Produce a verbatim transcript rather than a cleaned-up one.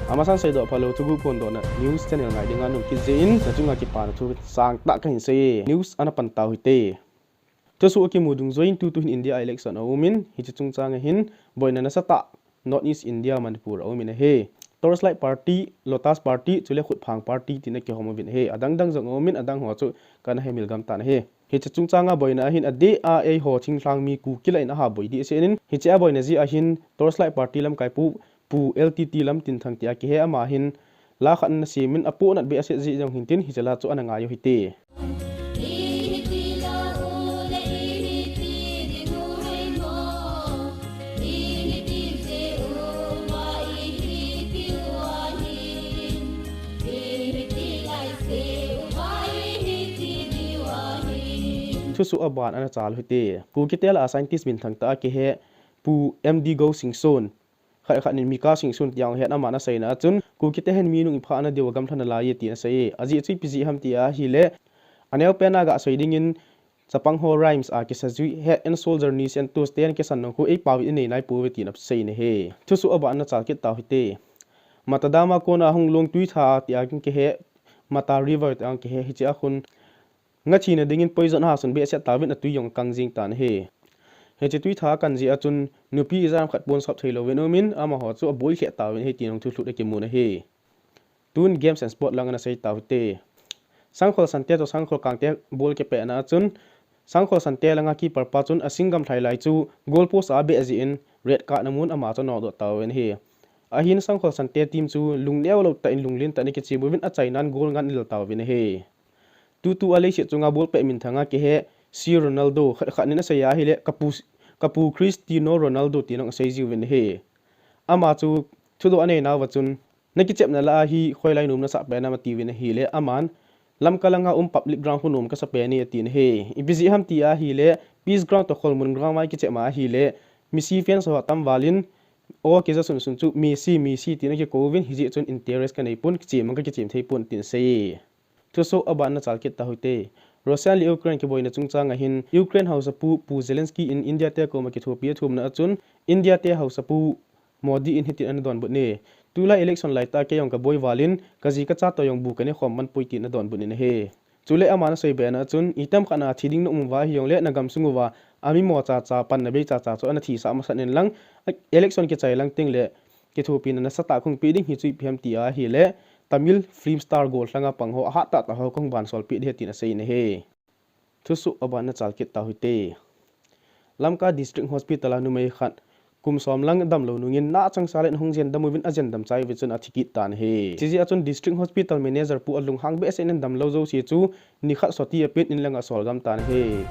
Amasan seidoh phalou thuguh phondohna news channel ngai dinga naum kit jeh in nachunga kipana thu sangtah kahin sei e. News ana pan tau hite. Thusoh akimu dungjuiyin tutu hin India a election aumin, hiche chungchanga hin boina nasatah North East India Manipur aumin ahi. Torchlight Party, Lotus Party, chule Khutphang Party tina kihom uvin ahi. Adang dang jong aumin, adang ho chu kana hemil gam tan ahi. Hiche chungchanga boina ahin adeh a eiho thinglhang mi Kuki lah in aha boi dehset in, hiche a boina jeh ahin Torchlight Party lamkai pu, Pu L T T Lamtinthang tia kihe, ama hin la khat ana semin apohnat behseh jeh jong hintin hiche la chu ana ngai u hite. Thusoh aban ana chal u hite. Kukite lah a scientist minthang tah a kihe Pu M D Go Singson, khat khat in Mika Singson tia hung het, aman aseina a chun Kukite hin mi nung iphah na diu a gamlha nalai e tin asei e. Ajeh chu ipi jeh ham ti ahile, aneopen a gasei dingin chapang ho rhymes a kisajui Head and Shoulder Nation Toast ten kisan nung khu eipao in inei naipouve tin asei in ahi. Thusoh aban ana chal kit tau hite. Matadam a kona hung long Tuitha tia kihe, Mata River tia kihe, hiche a khun ngathina dingin poison ahasun behseh tauvin atui jong akang jing tan ahi. Hiche Tuitha akang jeh a chun nupi ijat ham khat pon sop theilouvin aumin, amaho chu aboi lheh tauvin ahi tin jong thulhut akimun ahi. Tun games and sport lang ana sei tau hite. Sangkhol Sante toh Sangkhol Kangte ball kipehna a chun, Sangkhol Sante langa keeper pa chun asinggam lhai lai chu goal post a abeh jeh in red card ana mun, ama chu anodoh tauvin ahi. Ahin Sangkhol Sante team chu lungneo lou tah in lunglen tah in akichem uvin, achainan goal nga anel tauvin ahi. Tutu a leiset chunga ball peh minthang a kihe C Ronaldo, khat khat in asei ahile kapu, kapu Cristiano Ronaldo tin jong asei jiuvin ahi. Ama chu thudoh anei nauva chun, nakichepna lah a hi hoilai nom nasah pen ham atiuvin ahile, aman Lamka langa um public ground khu nom kasa pen e atin ahi. Ipi jeh ham ti ahile, Peace Ground toh Kholmun ground a ikichep ahile, Messi fans ho atam val in, o kija sunsun chu Messi, Messi tin akikouvin, hijeh chun interest kanei pon, kichem jong kakichem thei pon tin asei e. Thusoh aban ana chal kit tau hite. Russia le Ukraine kiboina chungchanga hin Ukraine haosapu Pu Zelensky in India te koma kithopi athumna a chun, India te haosapu Modi in hitin ana donbut e. Tulai election laitah a kei jong kaboi val in, kaji kacha toh jong bu kanei khom man poi tin adonbut in ahi. Chule aman asei bena a chun, item khat a thi ding naum uva ahijongle nagam sung uva amimo chacha, panna bei chacha chu ana thisah masat in lang, election kichai lang tengle kithopina nasatah kahung pe ding, hichu ipi ham ti ahile Tamil film star gollhanga pang ho, ahat tahtah ho kahung bansolpeh ding ahi tin asei in ahi. Thusoh aban ana chal kit tau hite. Lamka District Hospital a numei khat kum som lang damlou nungin na changsa le ahung jen dam uvin, ajen dam chai uva chun athi kit tan ahi. Chujeh a chun District Hospital Manager pu alunghang behseh in damlou jouse chu nikhat sotpi a pen in lang asol gam tan ahi.